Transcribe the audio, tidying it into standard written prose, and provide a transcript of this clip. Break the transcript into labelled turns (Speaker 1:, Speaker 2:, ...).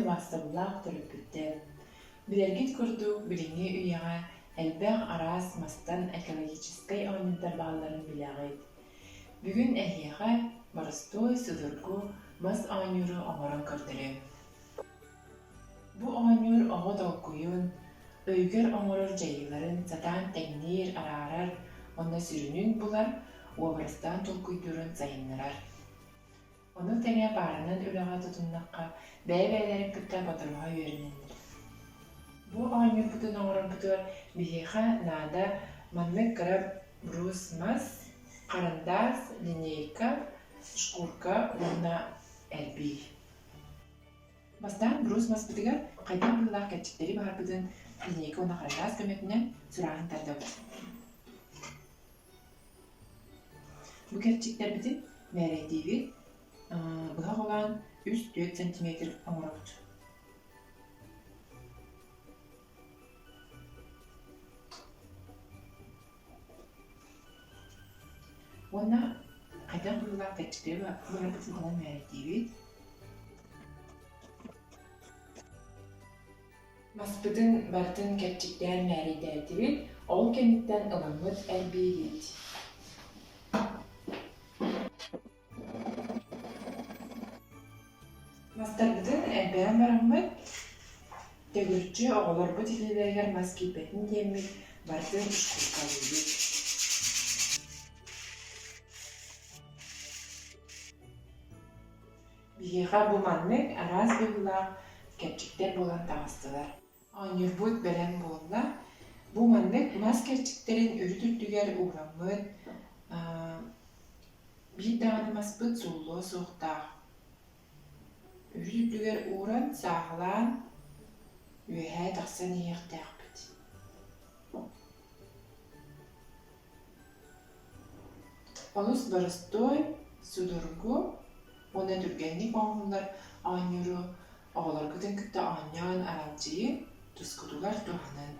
Speaker 1: Убаастабыллаах төрөппүттэр! Билэргит курдук, билиҥҥи үйэҕэ элбэх араас мастан экологическай оонньуурдар баалларын билэҕит. Бүгүн эһиэхэ боростуой, судургу мас оонньууру оҥорон көрдөрүөм. Бу оонньуур оҕо толкуйун, өйүгэр оҥорор дьайыыларын сатаан тэҥниир, араарар уонна сүрүнүн булар, уобарастаан толкуйдуурун сайыннарар. Ону тэҥэ пааранан үлэҕэ тутуннахха, бэйэ-бэйэлэрин кытта бодоруһа үөрэнэллэр. Бу оонньуурбутун оҥорорбутугар биһиэхэ наада маннык кыра брус мас, харандаас, линейка, шкурка уонна эрбии. Бастаан брус маспытыгар хайдах быһыылаах кэрчиктэри баһарбытын линейка уонна харандаас көмөтүнэн сурааһын тардабыт. Бу кэрчиктэрбитин мээрэйдиибит, быһа холоон 3-4 сантиметр оҥоробут. Уонна хайдах быһыылаах кэрчиктэри быһарбытын онон мээрэйдиибит. Маспытын барытын кэрчиктээн мээрэйдээтибит, ол кэнниттэн ыламмыт эрбиибит. Мастарбытын эрбээн бараммыт, төгүрүччү оҕолорбут илиилэригэр мас киирбэтин диэммит барытын шкуркалыыбыт. Биһиэхэ бу маннык араас быһыылаах кэрчиктэр буолан таҕыстылар. Оонньуурбут бэлэм буолла. Бу маннык мас кэрчиктэрин үрүт үрдүгэр уураммыт биир даҕаны маспыт сууллуо суохтаах. Үрүт үрдүгэр ууран, сааһылаан үөһээ тахсан иһиэхтээхпит. Олус боростуой, судургу уонна түргэнник оҥоһуллар оонньууру оҕолоргутун кытта оонньоон аралдьыйын, тускутугар туһанын.